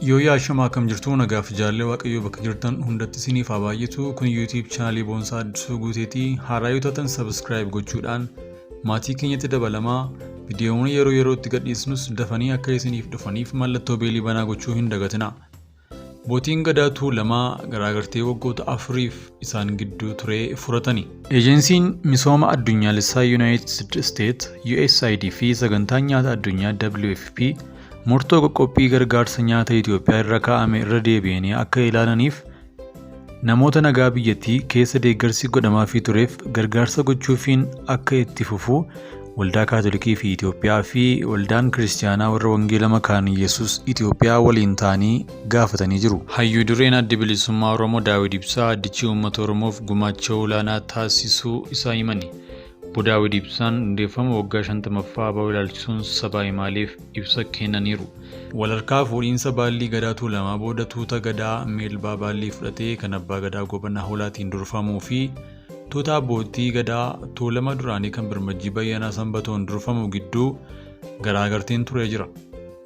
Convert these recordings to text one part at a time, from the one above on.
Yooyyaa ashamaa, akkam jirtu? Nagaaf jaallee Waaqayyoo bakka jirtan hundatti isiniif haa baay'atu. Kun YouTube chaanalii Boonsaa Addisuu Guuteetii. Haaraa yoo taatan subscribe gochuudhaan maatii keenyatti dabalamaa. Viidiyoowwan yeroo yerootti gadhiisnus dafanii akka isiniif dhufaniif mallattoo beelii banaa gochuu hin dagatinaa. Abbootiin Gadaa Tuulamaa garaagartee waggoota 4f isaan gidduu ture furatani. Ejensiin Misooma Addunyaalessaa Yuunaayitid Isteet USAID fi Sagantaan Nyaata Addunyaa WFP murtoo qoqqophii gargaarsa nyaata Itoophiyaa irra kaa'ame irra deebi'anii akka ilaalaniif, namoota nagaa biyyattii keessa deeggarsi godhamaafii tureef gargaarsa gochuufiin akka itti fufu Waldaa Kaatolikii fi Itoophiyaa fi Waldaan Kiristiyaanaa Warra Wangeela Makaan Yesuus Itoophiyaa waliin ta'anii gaafatanii jiru. Hayyuu Dureen Addi Bilisummaa Oromoo Daawid Ibsaa addichi uummata Oromoof gumaacha olaanaa taasisuu isaa himani. Obbo Daawid Ibsaan hundeeffama waggaa 50ffaa ABO ilaalchisuun sabaa himaaleef ibsa kennaniiru. Walharkaa fuudhiinsa Baallii Gadaa Tuulamaa booda tuuta Gadaa Meelbaa Baallii fudhatee kan Abbaa Gadaa Goobanaa Hoolaatiin durfamuu fi tuuta abbootii Gadaa Tuulama duraanii kan Birmajjii Bayyanaa Sanbatoon durfamu gidduu garaagarteen turee jira.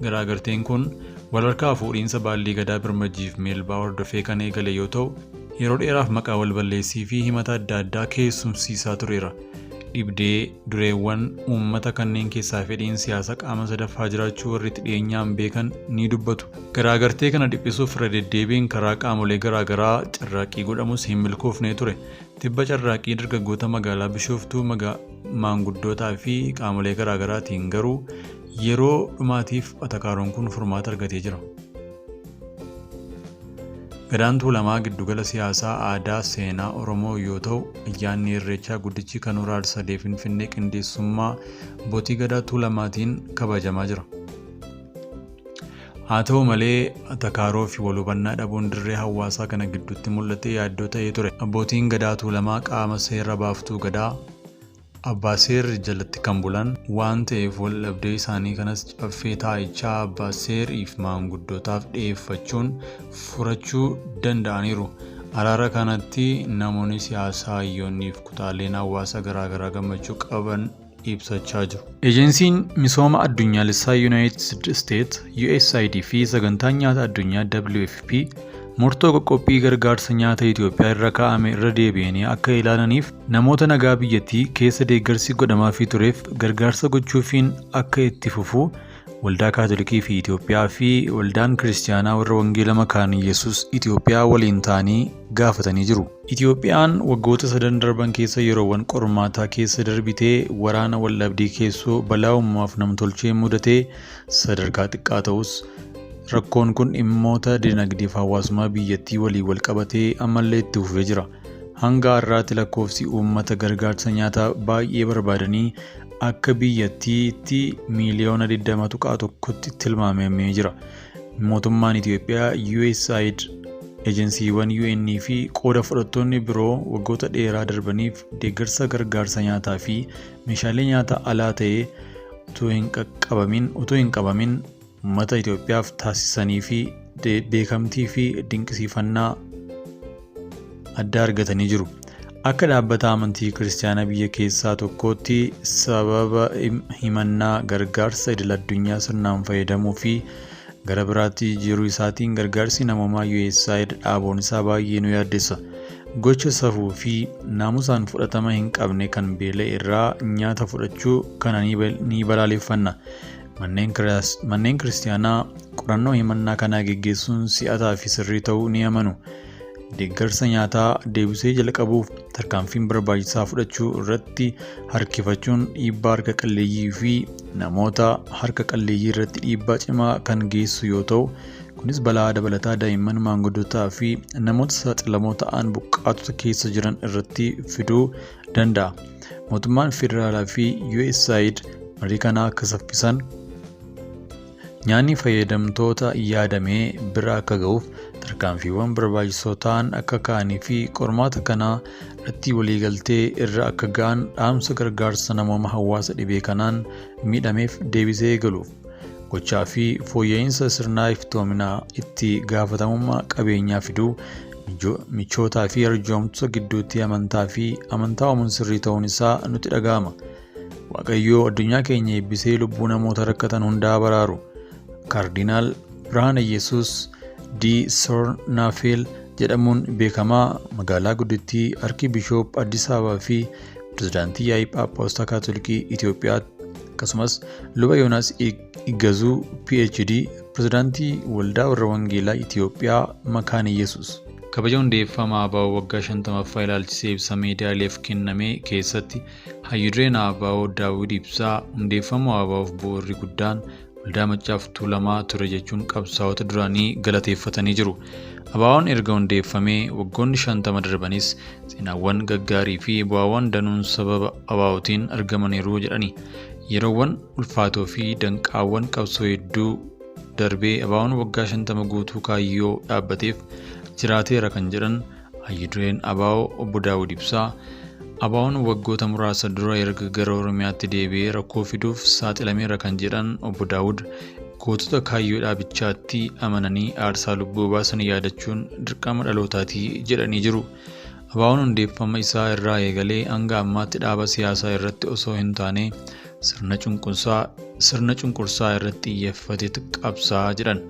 Garaagarteen kun walharkaa fuudhiinsa Baallii Gadaa Birmajjiif Meelbaa hordofee kan eegale yoo ta'u, yeroo dheeraaf maqaa walballeessii fi himata adda addaa keessumsiisaa tureera. Dhibdee dureewwan uummata kanneen keessaa fedhiin siyaasa qaama sadaffaa jiraachuu warri itti dhiyeenyaan beekan ni dubbatu. Garaagartee kana dhiphisuuf irra deddeebiin karaa qaamolee garaagaraa carraaqqii godhamus hin milkoofne ture. Tibba carraaqqii dargaggoota magaalaa Bishooftuu, maanguddootaa fi qaamolee garaagaraatiin garuu yeroo dhumaatiif atakaaroon kun furmaata argatee jira. Gadaan Tuulamaa giddugala siyaasaa, aadaa, seenaa Oromoo yoo ta'u, ayyaanni Irreechaa guddichi kan Hora Harsadee Finfinnee qindeessummaa abbootii Gadaa Tuulamaatiin kabajamaa jira. Haa ta'u malee, atakaaroo fi wal hubannaa dhabuun dirree hawaasaa kana gidduutti mul'ate yaaddoo ta'ee ture. Abbootiin Gadaa Tuulamaa qaama seera baaftuu Gadaa, Abbaa Seerri jalatti kan bulan waan ta'eef wal dhabdee isaanii kanas caffee taa'ichaa Abbaa Seerriif maanguddootaaf dhiyeeffachuun furachuu danda'aniiru. Araara kanatti namoonni siyaasaa, hayyoonnii fi kutaaleen hawaasa garaagaraa gammachuu qaban ibsachaa jiru. Ejensiin Misooma Addunyaalessaa Yuunaayitid Isteet USAID fi Sagantaan Nyaata Addunyaa WFP murtoo qoqqophii gargaarsa nyaata Itoophiyaa irra kaa'ame irra deebi'anii akka ilaalaniif, namoota nagaa biyyattii keessa deeggarsi godhamaafii tureef gargaarsa gochuufiin akka itti fufu Waldaa Kaatolikii fi Itoophiyaa fi Waldaan Kiristiyaanaa Warra Wangeela Makaan Yesuus Itoophiyaa waliin ta'anii gaafatanii jiru. Itoophiyaan waggoota sadan darban keessa yeroowwan qormaataa keessa darbitee, waraana, waldhabdee keessoo, balaa uumamaaf namtolchee mudatee sadarkaa xiqqaa ta'us, rakkoon kun dhimmoota dinagdeef hawaasummaa biyyattii waliin walqabatee ammallee itti fufee jira. Hanga har'aatti lakkoofsi uummata gargaarsa nyaataa baay'ee barbaadanii akka biyyattiitti miiliyoona 20.1tti tilmaamamee jira. Mootummaan Itoophiyaa, USAID, ejensiiwwan UN fi qooda fudhattoonni biroo waggoota dheeraa darbaniif deeggarsa gargaarsa nyaataa fi meeshaalee nyaata alaa ta'e utuu hin qaqqabamin utuu hin qabamin uummata Itoophiyaaf taasisanii fi beekamtii fi dinqisiifannaa addaa argatanii jiru. Akka dhaabbata amantii kiristaanaa biyya keessaa tokkootti, sababa himannaa gargaarsa idil addunyaa sirnaan fayyadamuu fi gara biraatti jijjiiruu isaatiin gargaarsi namoomaa USAID dhaabuun isaa baay'ee nu yaaddessa. Gocha safuu fi naamusaan fudhatama hin qabne kan beela'e irraa nyaata fudhachuu kana ni balaaleffanna. Manneen kiristaanaa qorannoo himannaa kanaa geggeessuun si'ataa fi sirrii ta'uu ni amanu. Deeggarsa nyaataa deebisee jalqabuuf tarkaanfiin barbaachisaa fudhachuu irratti harkifachuun dhiibbaa harka qalleeyyii fi namoota harka qalleeyyii irratti dhiibbaa cimaa kan geessu yoo ta'u, kunis balaa dabalataa daa'imman, maanguddootaa fi namoota saaxilamoo ta'an buqqaatota keessa jiran irratti fiduu danda'a. Mootummaan federaalaa fi USAID marii kana akka saffisan, nyaanni fayyadamtoota yaadame bira akka ga'uuf tarkaanfiiwwan barbaachisoo ta'an akka ka'anii fi qormaata kanaa irratti waliigaltee irra akka ga'an dhaamsa gargaarsa namooma hawaasa dhibee kanaan miidhameef deebisee eegaluuf gochaa fi fooyya'insa sirnaa iftoominaa itti gaafatamummaa qabeenyaa fiduu, michootaa fi arjoomtota gidduutti amantaa fi amantaa uumuun sirrii ta'uun isaa nutti dhaga'ama. Waaqayyoo addunyaa keenya eebbisee lubbuu namoota rakkatan hundaa baraaru. Kaardinaal Birhaana Iyyasuus D. Sornaafeel jedhamuun beekamaa magaalaa guddittii Arkibishoop Addis Ababaa fi Pirezidaantii Yaa'ii Phaaphaasota Kaatolikii Itoophiyaa akkasumas Luba Yoonaas Iggazuu PhD Pirezidaantii Waldaa Warra Wangeelaa Itoophiyaa Makaana Iyyasuus. Kabaja hundeeffama ABO waggaa 50ffaa ilaalchisee ibsa miidiyaaleef kenname keessatti hayyudureen ABO Daawud Ibsaa hundeeffamuu ABOf bu'uurri guddaan Waldaa Maccaa fi Tuulamaa ture jechuun qabsaa'ota duraanii galateeffatanii jiru. ABOn erga hundeeffamee waggoonni 50 darbanis seenaawwan gaggaarii fi bu'aawwan danuun sababa ABOtiin argamaniiru jedhani. Yeroowwan ulfaatoo fi danqaawwan qabsoo hedduu darbee ABOn waggaa 50 guutuu kaayyoo dhaabbateef jiraateera kan jedhan hayyudureen ABO obbo Daawud Ibsaa ABOn waggoota muraasa dura erga gara Oromiyaatti deebi'ee rakkoo fiduuf saaxilameera kan jedhan obbo Daawud gootota kaayyoo dhaabichaatti amananii aarsaa lubbuu baasan yaadachuun dirqama dhalootaatii jedhanii jiru. ABOn hundeeffama isaa irraa eegalee hanga ammaatti dhaaba siyaasaa irratti osoo hin taane sirna cunqursaa irratti xiyyeeffateetu qabsaa'a jedhan.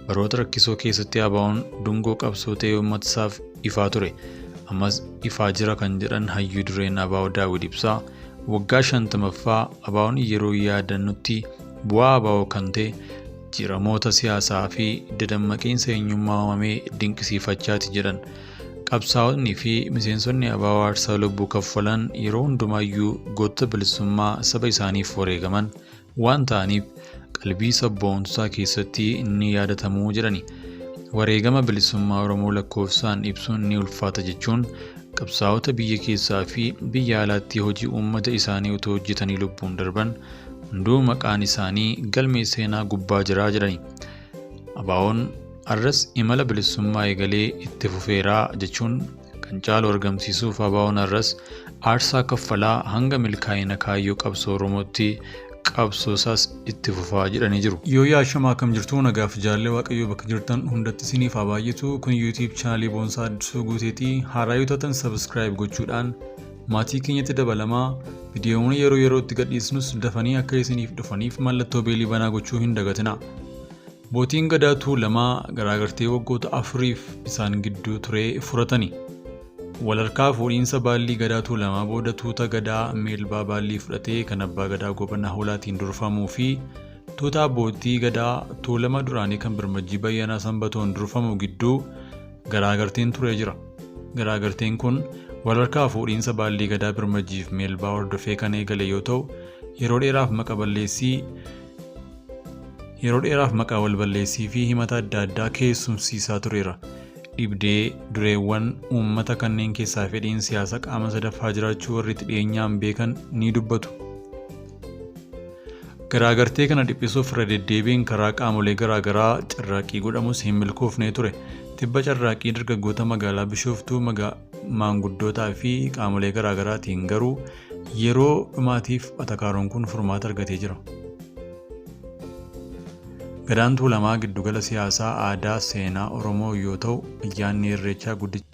Baroota rakkisoo keessatti ABOn dungoo qabsoo ta'ee uummata isaaf ifaa ture. Ammas ifaa jira kan jedhan hayyuu dureen ABO Daawud Ibsaa waggaa 50ffaa ABOn yeroo yaadannutti bu'aa ABO kan ta'e jijjiiramoota siyaasaa fi dadammaqiinsa eenyummaa uumamee dinqisiifachaati jedhan. Qabsaa'onni fi miseensonni ABO aarsaa lubbuu kaffalan yeroo hundumaayyuu gootota bilisummaa saba isaaniif wareegaman waan ta'aniif qalbii sabboonsaa keessatti ni yaadatamuu jedhani. Wareegama bilisummaa Oromoo lakkoofsaan ibsuun ni ulfaata jechuun qabsaa'ota biyya keessaa fi biyya alaatti hojii uummata isaanii utuu hojjetanii lubbuun darban hunduu maqaan isaanii galmee seenaa gubbaa jira jedhani. ABOn arras imala bilisummaa eegalee itti fufeeraa jechuun kan caalu argamsiisuuf ABOn arras aarsaa kaffalaa hanga milkaa'ina kaayyoo qabsoo Oromootti qabsoosaas itti fufaa jedhanii jiru. Yoo yaashamaa akkam jirtu nagaaf jaallee Waaqayyoo bakka jirtan hundatti isiniif haa baay'atu. Kun YouTube chaanalii Boonsaa Addisuu Guuteetii. Haaraa yoo taatan subscribe gochuudhaan maatii keenyatti dabalamaa. Viidiyoowwan yeroo yerootti gadhiisnus dafanii akka isiniif dhufaniif mallattoo beelii banaa gochuu hin dagatina. Abbootiin Gadaa Tuulamaa garaagartee waggoota afuriif isaan gidduu ture furatani. Walharkaa fuudhiinsa baallii Gadaa Tuulamaa booda tuuta Gadaa Meelbaa baallii fudhatee kan Abbaa Gadaa Gobanaa Hoolaatiin durfamuu fi tuuta abbootii Gadaa Tuulama duraanii kan Birmajjii Bayyanaa Sanbatoon durfamu gidduu garaagarteen turee jira. Garaagarteen kun walharkaa fuudhiinsa baallii Gadaa Birmajjiif Meelbaa hordofee kan eegale yoo ta'u yeroo dheeraaf maqa balleessii yeroo dheeraaf maqaa wal balleessii fi himata adda addaa keessumsiisaa tureera. Dhibdee dureewwan uummata kanneen keessaa fedhiin siyaasa qaama sadaffaa jiraachuu warri itti dhiyeenyaan beekan ni dubbatu. Garaagartee kana dhiphisuuf irra deddeebiin karaa qaamolee garaagaraa carraaqqii godhamus hin milkoofne ture. Tibba carraaqqii dargaggoota magaalaa Bishooftuu maanguddootaa fi qaamolee garaagaraatiin garuu yeroo dhumaatiif atakaaroon kun furmaata argatee jira. Gadaan Tuulamaa giddugala siyaasaa aadaa seenaa Oromoo yoo ta'u ayyaanni Irreechaa guddicha